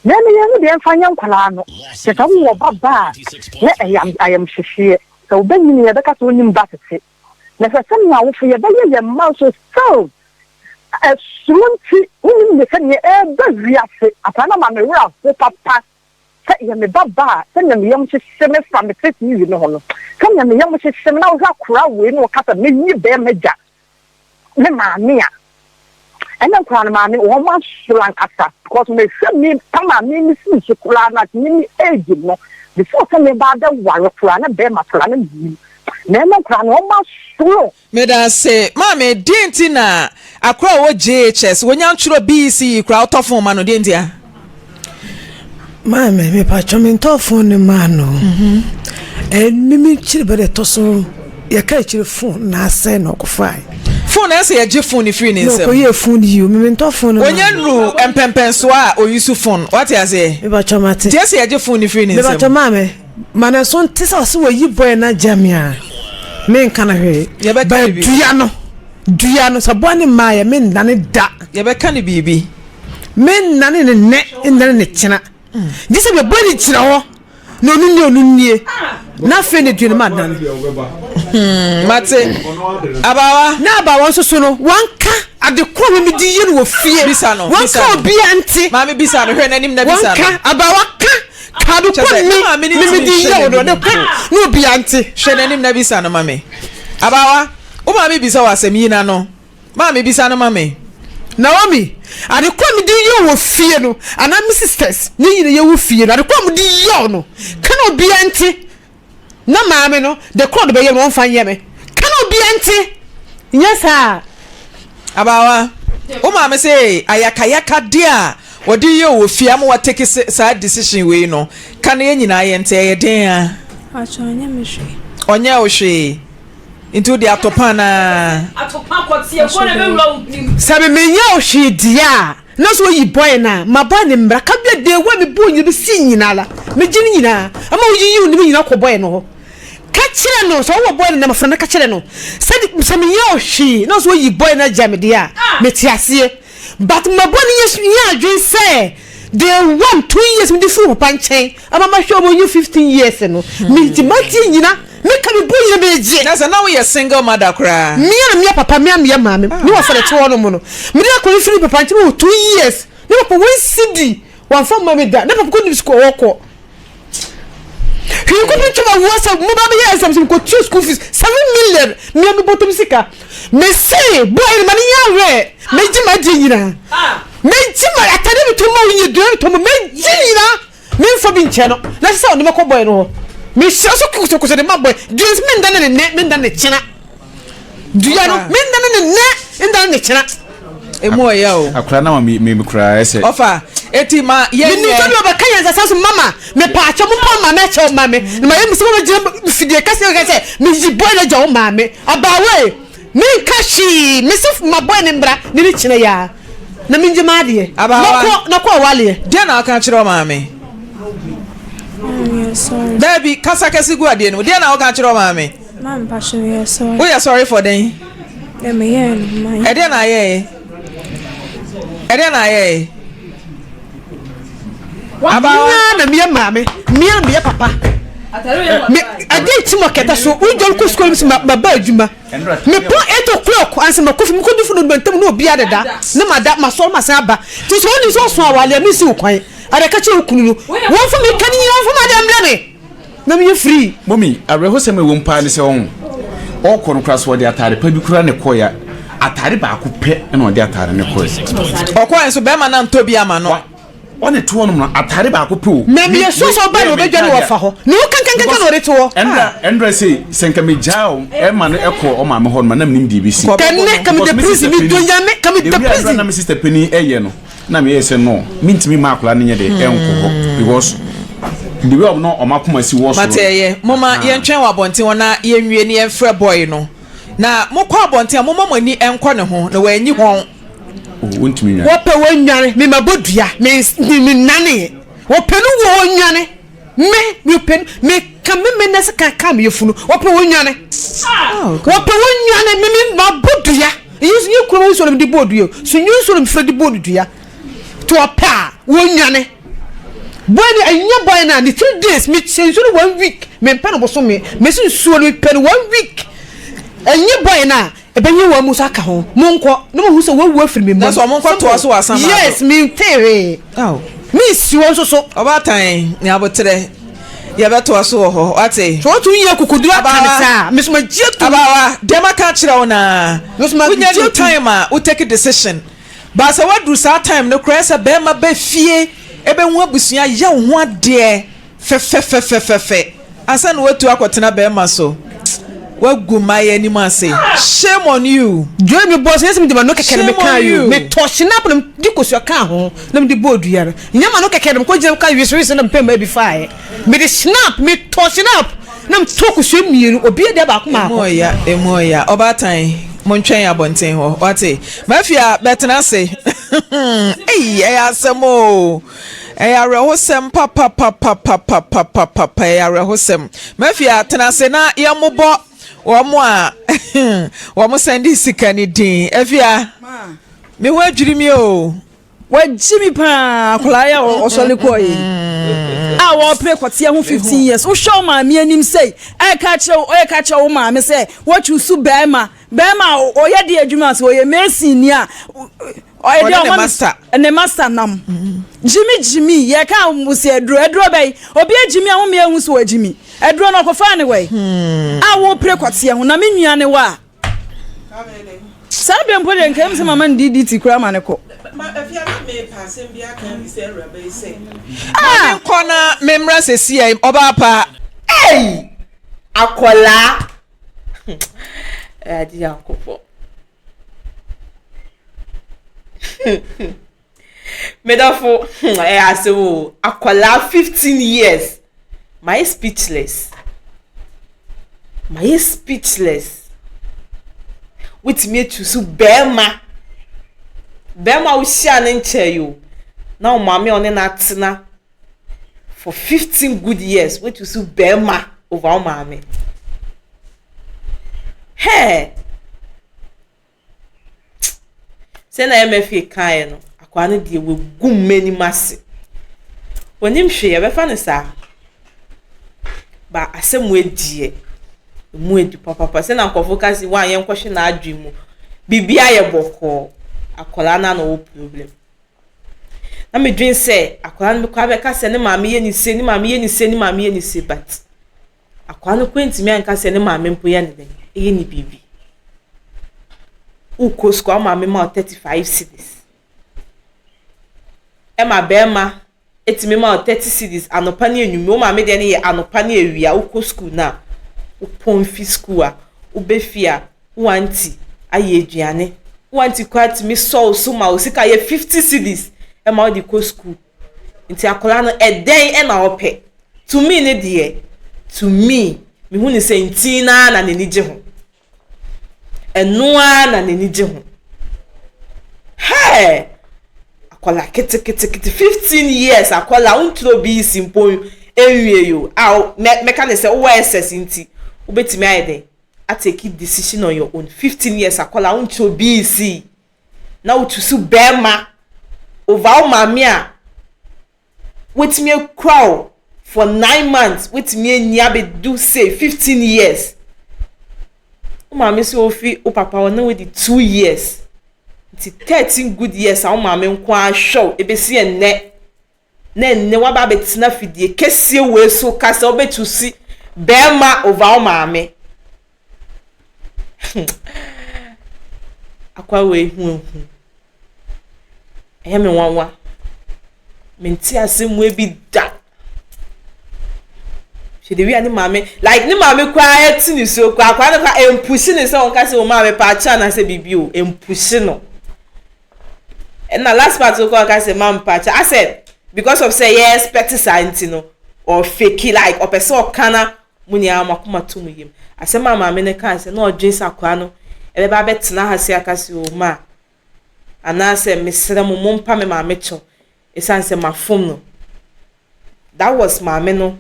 Na ɛno yɛnhu deɛ ɛmfa nyɛ nkwadaa no. Kyerɛ sɛ wowɔ ba ba a, na ɛyɛ ayamhyehyeɛ. Sɛ wo ba nyini a, yɛbɛka sɛ ɔnnim ba tete. Na hwɛ sɛnea awofo yɛbɛyɛ yɛn mma nso still ɛsuro nti, wonnim ne sɛnea ɛreba wiase. Akwadaa no ama me werɛ aho papa. Sɛ eyɛ me ba ba a, sɛnea me yam hyehye me fa me tete no ho no, sɛnea me yam hyehye me na wohwɛ akora wei na ɔka sɛ meyi bɛrima gya me maame a, ɛnna nkora no maame wɔn asoro ankasa because mehwɛ me tam a me me sii so koraa na me me age no before sɛ me ba abɛware koraa na bɛrima koraa na menim na ɛnna nkora no wɔn asoro. Medase maame deɛ nti na akora a ɔwɔ JHS wɔnya ntwerɛ BECE koraa wotɔ phone ma no deɛ nti a. Maame mepatwɔ mentɔ phone no maa no mm-hmm. me kyiri bɛ de tɔ so yɛka akyiri phone na asɛe na ɔkɔfae. Phone na ɛsɛ yɛgye phone no firi ne nsam. Na ɔkɔyɛ phone yi o me mentɔ phone no maa no. Wɔnya nuru mpɛmpɛnsoɔ a ɔyi so phone wate aseɛ. Mepatwɔ mate. Nti ɛsɛ yɛgye phone no firi ne nsam. Mepatwɔ maame. Ma no so nte sɛ ɔse wayi boy no agya me a menka no hwee but dua no dua no sɛ boy no mmaayɛ mennane da. Yɛbɛka no biribi. Mennane ne nnɛ nnane ne kyena gye sɛ bia boy no gyina hɔ na ɔno nie ɔno nie na afei na dua no madane. Hmm, mate abawa. Na abawa nso so no wanka ade koro a mede yɛ no wɔ fie. Bisa no. Wanka obia nte. Maame bisa no hwɛ n'anim na bisa no. Wanka abawa ka. Ka no kɔ ne me me di yɛ wo no ne kɔ na obia nte. Hwɛ n'anim na bisa no ma me. Abaawa, wo maame bisa wo asɛm, yi n'ano. Maame bisa no ma me. Naomi, ade koro a mede yɛ wɔ fie no, anaa me sisters ne nyina yɛ wɔ fie no, ade koro a mede yɛ wo no, ka na obia nte. Na maame no, de koro de bɛyɛ no, ɔmfa nyɛ me. Ka na obia nte. Nyɛ saa a. Abaawa, wo maame se ayakayakadeɛ a wɔde yɛ wɔ fie ama watake saa decision wei no, ka na yɛn nyinaa yɛnte, ɛyɛ den a? Pakyɛ ɔnyɛ me hwee. Ɔnyɛ wo hwee, nti wode atopa anaa? Atopa kɔteɛ kɔ na ɛbɛwura wo hwenem. Sɛ me menyɛ wo hwee deɛ a, na sɛ oyi boy no a, ma boy no mmra. Ka bia day one me bɔɔ nyina bɛsi nyina la, megye ne nyinaa, ama woyiyi wo nim nyina kɔ boy no hɔ. Ka kyerɛ no, sɛ wowɔ boy no nam frɛ no ka kyerɛ no sɛ sɛ menyɛ wo hwee na sɛ oyi boy no agya me deɛ a, mete aseɛ. But ma boy no nyɛ adwene sɛ day one, 2 years mede firi wo papa nkyɛn ama mahwɛ ɔmo nyi 15 years no, megye m'adeɛ nyina, meka me boy nyina megye. Na sɛ na woyɛ single mother koraa. Mea na meyɛ papa, mea meyɛ maame, me wɔfa na ɛte hɔ nom no, mede akɔyi firi papa nkyɛn wɔ 2 years, ne papa one cedi wamfa mma me da, ne papa kɔnim sukuu a ɔkɔ. Hwee kɔpem twam awuo sɛ mo ba bɛyɛ exams mekɔtua school fees 7 million mea me bɔtɔm sika. Mese boy no ma ne nyɛ awɛ megye m'adeɛ nyinaa megye ma atade metɔ ma wo nyɛ dua metɔ ma megye nyinaa memfa bi nkyɛ no na sɛ sɛ ɔde mɛkɔ boy no hɔ mehyira so kosokoso de ma boy dua nso menda ne ne nnɛ menda ne kyena. Dua no me nda no ne nnɛ nda no ne kyena. Emu ɔya o. Akora na ma mi mi koraa ɛsɛ. Ɔfa eti ma yɛn nyɛ. Menim sɛ bi ɔbɛka yɛn nsasa so mama mepaakyɛ mo mpa maame akyɛw ma me na ma yɛ mi sɛ wɔn gyina fidie kɛseɛ kɛ sɛ meyi bɔyɛ no agya wo maame abaawa menka hwee mesi ma bɔyɛ ne mbra ne ne kyerɛ yaa na mengye m'adeɛ Abaawa. na kɔ na kɔ awaleɛ. Deɛ na ɔka kyerɛ ɔmaame? Meyɛ sorry. Daabi, kasa kɛse gu adeɛ no mu. Deɛ na ɔka kyerɛ ɔmaame? Ma mpakyɛ meyɛ sorry. Woyɛ sorry for dɛn? Dɛ meyɛɛ no ma. Ɛdeɛ na ayɛɛ? Ɛdeɛ na ayɛɛ? Abaawa. Mia na meyɛ maame, mia na meyɛ papa. Me adeɛ nti mo kɛtɛ so, wodware kɔ sukuu no ma ba adwuma. Mepɔn 8 o'clock ansa makɔ fie, mekɔdu fie no ntam na obiara deda, na mada, masɔre masan aba. Nti sɛ wonim sɛ ɔso awale a, mensi wo kwan. Ada ka kyerɛ wo kunu no, wɔmfa me ka ne nyinaa, wɔmfa m'adeɛ mmrɛ me na menyɛ free. Mummy, awerɛhosɛm a ɛwɔ mu paa ne sɛ ɔho, ɔrekɔ no koraa so ɔde ataade pa bi koraa na ɛkɔeɛ a, ataade baako pɛ na ɔde ataade no kɔeɛ. Ɔkɔeɛ nso bɛrima no antɔ bi ama no. Ɔne to hɔnom no ataade baako pɛ o. Na meyɛ sure sɛ ɔba na ɔbɛdwane wɔ fa hɔ. Ne wo kankankankan na ɔde to hɔ. Ɛndra ɛndra sei sɛ nka megyaa o ɛma no ɛkɔ ɔmaame hɔ nom a na menim deɛ ɛbɛsi. Kɛnɛ ka meda prison me dɔ nyame ka meda prison. Na me sister panin ɛyɛ no na meyɛ sɛ no mentumi mma akwadaa no nyɛ dɛ ɛnkɔ hɔ because the way ɔmo no ɔmo akoma si wɔ soro. Mate ɛyɛ moma yɛntwɛn wɔ abɔnten hɔ na yɛnwie ne yɛmfrɛ boy no na mokɔ abɔnten a moma mo ani nkɔ ne ho na wanyi hɔn. Wontumi nwane. Wɔpɛ wɔnnwane, me mabɔ dua, me mennanee. Wɔpɛ no wuo wɔnnwane, me mepɛ no, meka me me nɛse ka ka me yafunu. Wɔpɛ wɔnnwane, wɔpɛ wɔnnwane, me me mabɔ dua. Eyi nso nye kurom nsuo na mede bɔɔ dua o, so nye nsuo na mefrɛ de bɔɔ no dua. To wɔpɛ a wɔnnwane. Boy no ɛnyɛ boy no a ne 3 days mehyɛ nsuo no one week, mempɛ no bosome, mesi nsuo no mepɛ no one week. Ɛnyɛ boy no a Ɛbɛyɛ wɔn mu nso aka ho. Monkɔ, na mohu sɛ wɔawu afiri me mma mu. Na sɛ wɔn nkɔtoa so wɔ asamando. Yes, mentee hwee. Mensi wɔn nso so. Ɔbaatan, nya aboterɛ. Yɛbɛtoa so wɔ hɔ, wate? Sɛ wɔtumi nya akokoduru aka no saa a, me nso magye atom. Abaawa, deɛ maka akyerɛ wo no ara. Me nso magye Wonya atom. du time a, wo take decision. But sɛ woaduru saa time no koraa, ɛsɛ barima ba fie, ɛbɛhu abusua, yɛ wo ho adeɛ. Fɛfɛfɛfɛfɛ ansa na watu akɔtena bɛɛma so wagu mmayewa anim ase shame on you. Joy me bɔɔ so nyɛ sɛ mede m'ano kɛkɛ na Shame mekaa on yi o you. metɔɔ hyinap na mede kosua kaa ho na mede bɔɔ dua no nyɛ m'ano kɛkɛ na mekɔ gyina ka wesewese na mepɛ mmaa bi faeɛ mede hyinap metɔɔ hyinap na metɔɔ kosua mmienu obiara deɛ baako Emu maako. ɔya emu ɔya ɔbaatan montwɛn abɔnten hɔ wate mafia bɛtena ase ei ɛyɛ asɛm oo. Ɛyɛ awerɛhosɛm papapapapapapapa, ɛyɛ awerɛhosɛm. Mafia, tena ase na yɛmmobɔ wɔn a wɔn sɛnde sika no din. Afia, me ho adwiri mi o. Wagyi mi paa akwadaa yi a ɔsɔre kɔɔ yi a wɔpere kɔteɛ ho 15 years wohwɛ wo maame anim sɛ ɛka kyerɛ wo ɛka kyerɛ wo maame sɛ wɔtwi so bɛrima bɛrima a ɔyɛ de adwuma sɛ ɔyɛ mason ni a Ɔyɛ Ɔne deɛ ne ɔma master. ne master nam. Gyimi gyimi yɛ ka mo si aduro aduro bɛyi obi agyimi a mo ehu so agyimi aduro no ɔkɔfa ne wɛ a wo pere kɔteɛ ho na me nua ne wa saa bere mpo deɛ nka sɛ mama no DDT koraa ma ne kɔ. Ah! Nkɔ na memmra sɛsi ɛ ɔbaa pa. Ei! Akwadaa! Awurade Nyankopɔn. Me dɔfo, hmm, ɛyɛ asɛm o. Akwadaa 15 years. Mayɛ speechless. Mayɛ speechless. Wotumi atu so bɛrima. Bɛrima a wohyia ne nkyɛn yi o. Na wo maame a ɔne no atena for 15 good years. Woatu so bɛrima over wo maame. Hɛɛ! Sɛnea MFA kaeɛ no, akwaa no deɛ wagu m'anim ase. Ɔnim hwee, yɛbɛfa no saa. Ba asɛm wei deɛ, ɛmu adu papapa. Sɛnea nkurɔfoɔ ka sɛ, wɔn a yɛnkɔhwɛ n'adwene mu, biribiara yɛ bɔkɔɔ. Akwadaa no ara na ɔwɔ problem. Na medwene sɛ akwadaa no bɛkɔ abɛka sɛ ne maame yɛ ne sei, ne maame yɛ ne sei, ne maame yɛ ne sei but Akwaa no koraa ntumi anka sɛ ne maame mpo yɛ no dɛn, yɛ no biribi. Wokɔ sukuu a, wo maame ma wo 35 cedis. Ɛma bɛrima tumi ma wo 30 cedis anɔpa ne anwummerɛ. Wo maame deɛ no yɛ anɔpa ne awia. Wokɔ sukuu no a, wopɔn fi sukuu a, wobɛ fie a. Wo aunty ayɛ aduane. Wo aunty koraa tumi sɔ wo so ma wo sika yɛ 50 cedis ma wode kɔ school. Nti akwadaa no ɛdɛn na ɔpɛ? To me ne deɛ, to me, mehu ne sɛ ntin no ara na n'ani gye ho. Ɛno ara na n'ani gye ho. Hey! Akwadaa ketekete 15 years akwadaa wonturo BEC mpo nwie yo a mɛka ne sɛ wowɔ SS nti wobɛtumi ayɛ dɛn atake decision on your own 15 years akwadaa wonturo BEC na wotu so bɛrima over wo maame a watumi akura wo for 9 months, watumi anyi abɛdu say 15 years. Wo maame sɛ ofi wo papa hɔ na wadi 2 years, nti 13 good years a wo maame nko ahwɛ wo ebesi ɛnnɛ, na ɛnnɛ waba abɛtena fidie kɛseɛ wei so kasa wobɛtu si bɛrima over wo maame. Akwa wei hu ehu, ɛyɛ me nwanwa, mente asɛm wei bi da. Hwɛ de wia ne maame, like ne maame koraa ɛte ne suo koraa, akwadaa no koraa empush ne sɛ ɔnka sɛ o maame paakyɛ anaasɛ biribi o, empush no. Ɛna last part koraa ɔka sɛ maame paakyɛ asɛ because of sɛ yɛ expect saa nti no, ɔfake like ɔpɛ sɛ ɔka na mo nyinaa mo akoma to mo yam. Asɛm a maame no kaa sɛ na ɔdwen sɛ akwadaa no ɛbɛba abɛtena ha se aka sɛ o ma anaasɛ mesrɛ mo, mompa me maame kyɛw ɛsiane sɛ mafom no. That was maame no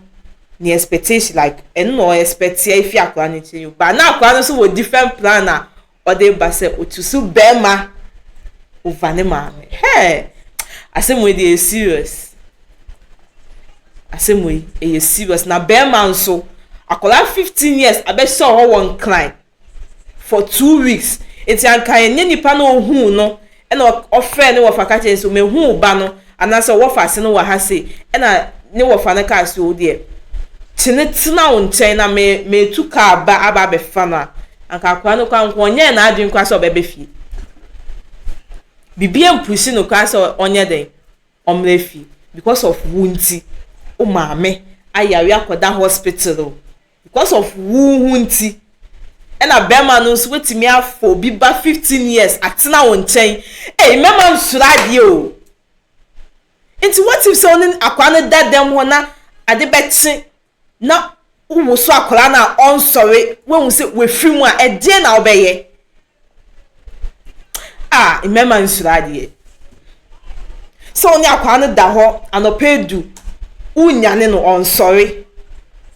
ne expectation, like ɛno na ɔyɛ expect efi akwadaa no nkyɛn, but na akwadaa no nso wɔ different plan a ɔde ba sɛ otu so bɛrima over ne maame. Hey, asɛm wei deɛ, ɛyɛ serious. Asɛm wei ɛyɛ serious. Na bɛrima nso, akwadaa 15 years abɛhyɛ hɔ wɔ Nkran for 2 weeks, nti anka ɛnyɛ nipa na ohun no ɛna ɔfrɛ ne wɔfa ka kyerɛ nso mehu ba no anaasɛ wɔfa ase no wɔ ha se, ɛna ne wɔfa no kaa se o deɛ kyene tena wo nkyɛn na me metu kaa ba aba abɛfa no a, anka akwadaa no koraa nko ɔnyɛ n'adwene koraa sɛ ɔbɛbɛ fie. Biribi mpush no koraa sɛ ɔnyɛ den ɔmmerɛ fie because of wo nti wo maame ayare akɔda hospital o, because of wo ho nti. Ɛna bɛrima no nso wetumi afɔ obi ba 15 years atena wo nkyɛn. Ɛy, mɛma nsoro adeɛ o. Nti what if sɛ ɔne akwadaa no da dɛm hɔ na ade bɛkye na wowo so akwadaa no a ɔnsɔre, wohu sɛ wafiri mu a, ɛdeɛn na wobɛyɛ? A mmarima nsoro adeɛ sɛ ɔne akwadaa no da hɔ anɔpa edu, wonyane no ɔnsɔre,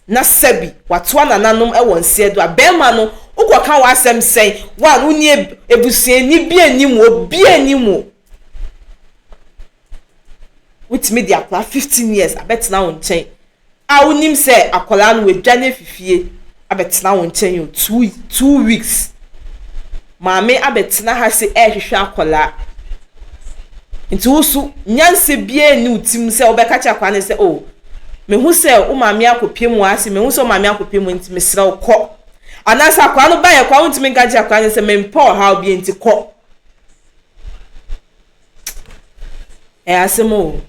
na sɛbi watoa nananom wɔ nseɛ do a, bɛrima no wokɔka w'asɛm sɛn? One, wonni ebusuani bi anim, obi anim o. Wotumi de akwadaa 15 years abɛtena wo nkyɛn a wonim sɛ akwadaa no wadwane afifie abɛtena wo nkyɛn o 2 weeks, maame abɛtena ha sɛ ɛrehwehwɛ akwadaa, nti woso nyansa biara ni wo tirim sɛ wobɛka kyerɛ akwadaa no sɛ o mehu sɛ wo maame akɔpie mu ase, mehu sɛ wo maame akɔpie mu nti mesrɛ wo kɔ, anaasɛ akwadaa no ba yɛ kwa, wontumi nka kyerɛ akwadaa no sɛ mempɛ ɔhaw bi nti kɔ. Ɛyɛ asɛm o.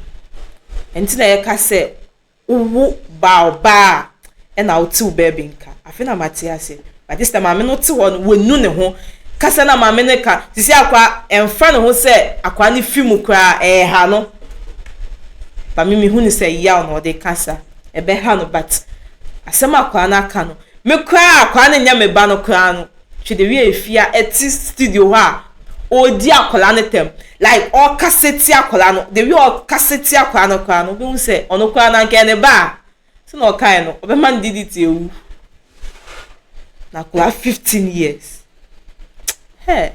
Nti na yɛka sɛ wowo baa ɔbaa a ɛna wote wo baabi nka. Afei na mate ase. But this time maame no te hɔ no, wanu ne ho. Kasa na maame no ka sisi akwa ɛmfa ne ho sɛ akwa no fi mu koraa ɛɛha no. Ba me mehu ne sɛ yaw na ɔde kasa. Ɛbɛha no, but asɛm akwa no aka no, me koraa akwa no nyɛ me ba no koraa no. Hwɛ de wie efia ɛte studio hɔ a ɔredi akwadaa no tɛm, like ɔrekasa tia akwadaa no, the way ɔrekasa tia akwadaa no koraa no, wobɛhu sɛ ɔno koraa no anka ne ba a sɛ na ɔkae no ɔbɛma no didi ti ewu. Na akwadaa 15 years, hey.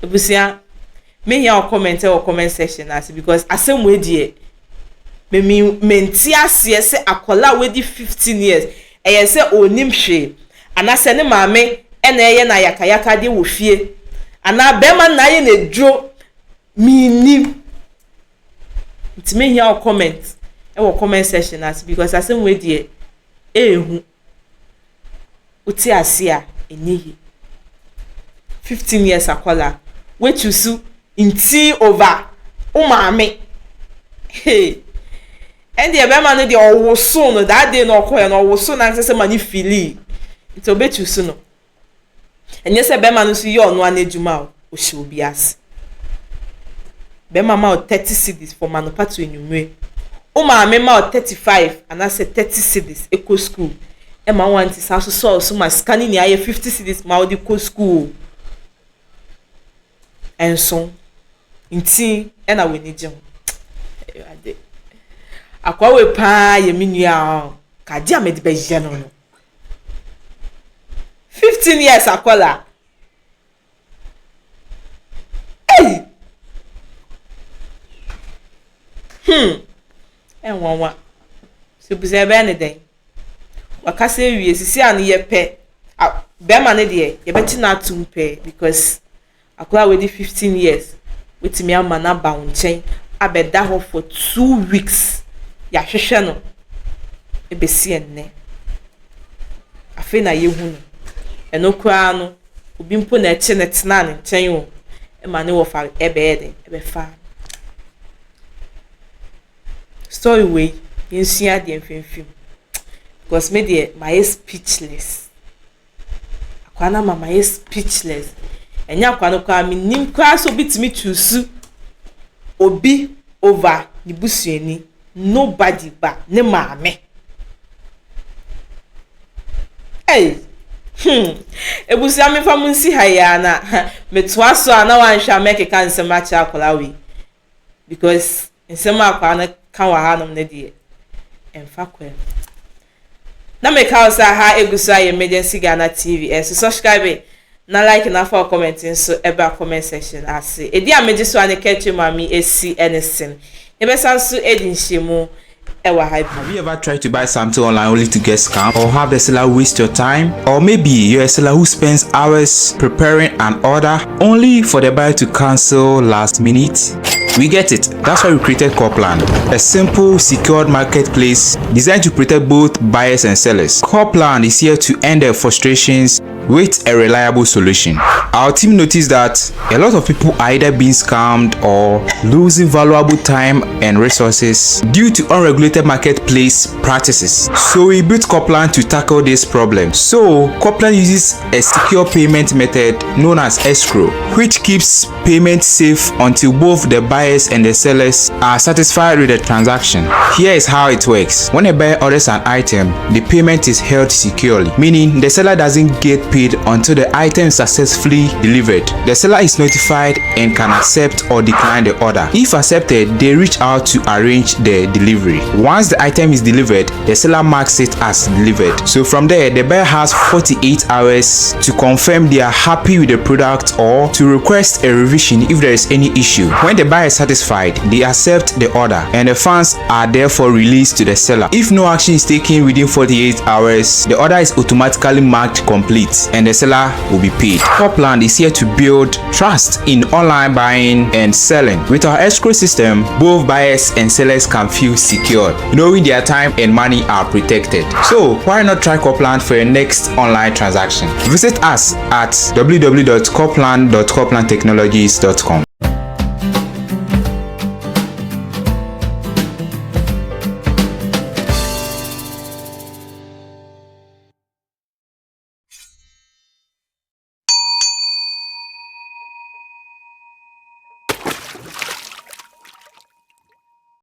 Ebusua, mehia wɔ comment wɔ comment section ase because asɛm wei deɛ me mente aseɛ sɛ akwadaa a wadi 15 years, ɛyɛ sɛ ɔnim hwee anaasɛ ne maame ɛna ɛyɛ no ayakayaka deɛ wɔ fie anaa bɛrima na ayɛ n'aduro, menim. Nti mehia wɔ comment ɛwɔ comment section ase because asɛm wei deɛ ɛɛhu. Wote ase a ɛnyɛ yie. 15 years akwadaa wetu so nti over wo maame. Hey, ɛndeɛ bɛrima no deɛ ɔwoso no that day na ɔkɔɛ no, ɔwoso na nkasɛ ma ne feel. Nti ɔbɛchuusu no. Ɛnyɛ sɛ bɛrima no nso yɛ ɔno ara n'adwuma o, ɔhyɛ obi ase. Bɛrima ma wo 30 cedis from anɔpa to anwummere. Wo maame ma wo 35 anaasɛ 30 cedis kɔ school. Ɛma wo aunty san so sɔ wo so ma sika no nyinaa yɛ 50 cedis ma wode kɔ school o. Ɛnso nti na w'ani gye ho. Awurade. Akoa wei paa yɛ me nua a ka adeɛ a mede bɛyɛ no no. 15 years akwadaa. Ei! Hmm. Ɛnwanwa. Sɛ bisa ɛbɛyɛ ne dɛn? Wakasa awie sisi a no yɛpɛ bɛrima no deɛ yɛbɛkye no atom pɛɛ because akwadaa a wadi 15 years wetumi ama no aba wo nkyɛn abɛda hɔ for 2 weeks, yɛahwehwɛ no ebesi ɛnnɛ, afei na yɛhu no. Ɛno koraa no, obi mpo na ɛkye ne tena ne nkyɛn o, ɛma ne wɔfa ɛbɛyɛ den ɛbɛfa. Story wei, yɛnsua adeɛ mfimfim because me deɛ mayɛ speechless. Akwadaa no ama mayɛ speechless. Ɛnyɛ akwadaa no koraa, menim koraa sɛ obi tumi choose obi over ne busuani. Nobody ba ne maame. Hey, Ebusua, mefa mo nsi ha yi ara na metoa so a na wanhwɛ a mɛkeka nsɛm akyerɛ akwadaa wei because nsɛm a akwadaa no ka wɔ hanom no deɛ, ɛmfa kwan mu. Na meka wo sɛ ha egu so ayɛ Emergency Ghana TV. Ɛso subscribe na like na fa comment nso ɛba comment section ase. Edi a megye so a ne kɛkyɛ maame esi ɛne sen. Yɛbɛsan so edi nhyɛmu ɛwɔ ha bi. Have you ever tried to buy something online only to get scammed or have the seller waste your time? Or maybe you're a seller who spends hours preparing an order only for the buyer to cancel last minute? We get it. That's why we created Coplan, a simple, secured marketplace designed to protect both buyers and sellers. Coplan is here to end their frustrations with a reliable solution. Our team noticed that a lot of people are either being scammed or losing valuable time and resources due to unregulated marketplace practices. So we built Coplan to tackle this problem. So Coplan uses a secure payment method known as escrow, which keeps payment safe until both the buyers and the sellers are satisfied with the transaction. Here is how it works. When a buyer orders an item, the payment is held securely, meaning the seller doesn't get paid until the item is successfully delivered. The seller is notified and can accept or decline the order. If accepted, they reach out to arrange the delivery. Once the item is delivered, the seller marks it as delivered. So from there, the buyer has 48 hours to confirm they are happy with the product or to request a revision if there is any issue. When the buyer is satisfied, they accept the order and the funds are therefore released to the seller. If no action is taken within 48 hours, the order is automatically marked complete and the seller will be paid. Copland is here to build trust in online buying and selling. With our escrow system, both buyers and sellers can feel secure, knowing their time and money are protected. So why not try Copland for your next online transaction? Visit us at www.copland.coplandtechnologies.com.